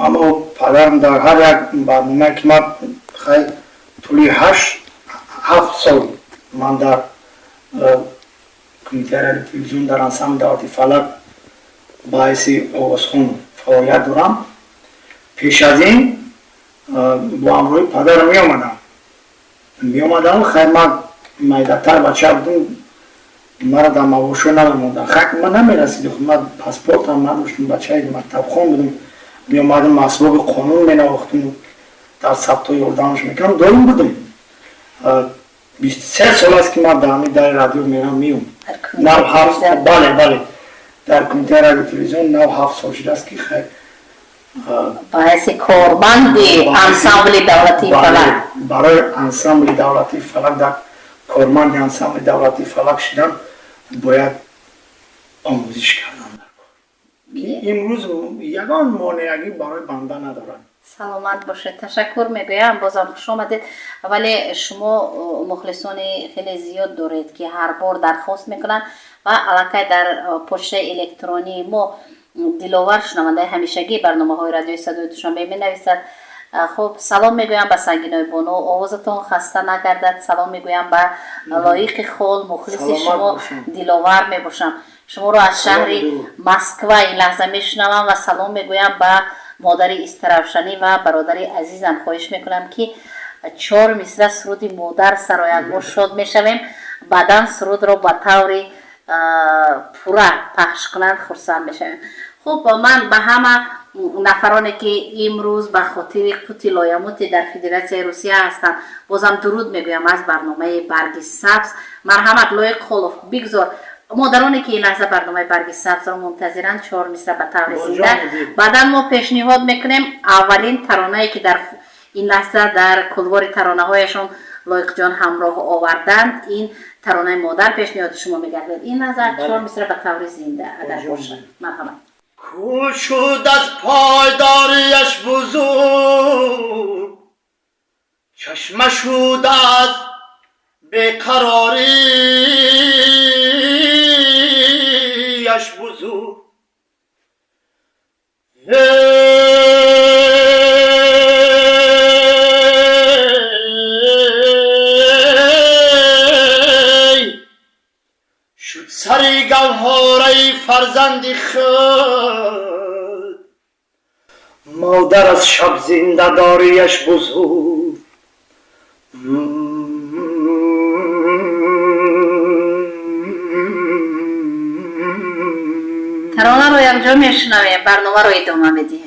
Ман бо падарам дар ҳар як барномае, ки ман хай тӯли 8-7 сол ман дар Кумитаи радио телевизион, дар ансамбли давлати «Фалак» ба ҳайси овозхон фаъолият дорам. Пеш аз ин бо ҳамроҳи падарам меомадам. Хай, ман майдатар бача будам, мара дар мавошо намемондам. Хай, ман намерасидам, ман паспортам надоштам, бачаи мактабхон будам. Меомадам, асбоби қонун менавохтам, дар сабтҳо ёрдамаш мекардам, доим будам. 23 сол аст, ки ман дар ҳамин дари радио мерам, меом. Нав ҳафт, бале, дар Кумитаи радио телевизион нав 7 сол шудааст, ки хай. Ба ҳайси корманди ансамбли давлатии «Фалак». Барои ансамбли давлатии «Фалак», дар корманди ансамбли давлатии «Фалак» шудан бояд омӯзиш кардан дар кор, ки имрӯз ягон монеагӣ барои банда надорад. Саломат бошед, ташаккур мегӯям, бозам хуш омадед. Вале шумо мухлисони хеле зиёд доред, ки ҳар бор дархост мекунанд ва аллакай дар почтаи электронии мо Диловар, шунавандаи ҳамешагии барномаҳои Радиои Садои Душанбе, менависад: «Хуб, салом мегӯям ба Сангинои бону, овозатон хаста нагардад. Салом мегӯям ба Лоиқи Хол, мухлиси шумо Диловар мебошам. Шуморо аз шаҳри Москва ин лаҳза мешунавам ва салом мегӯям ба модари Истаравшанӣ ва бародари азизам. Хоҳиш мекунам, ки чор мисра суруди модар сароянд, мо шод мешавем. Баъдан сурудро ба таври пурра пахш кунанд, хурсанд мешавем». Хуб, ман ба ҳама нафароне, ки имрӯз ба хотири қути лоямути дар Федератсияи Русия ҳастанд, бозам дуруд мегӯям аз барномаи «Барги сабз». Марҳамат, Лоиқ Холов, бигзор модароне, ки ин лаҳза барномаи «Барги сабзро мунтазиранд, чор мисра ба таври зинда. Баъдан мо пешниҳод мекунем аввалин таронае, ки дар ин лаҳза дар кулвори таронаҳояшон Лоиқҷон ҳамроҳ оварданд. Ин таронаи модар пешниҳоди шумо мегардад. Ин лаҳза чор мисра ба таври зинда агар бошад, марҳамат. Кӯ шуд аз пойдориаш бузург, чашма шуд аз беқарориаш бузург. Эй, шуд сари гавҳораи фарзанди худ, модар аз шаб зиндадориаш бузург. Таронаро якҷо мешунавем, барномаро идома медиҳем.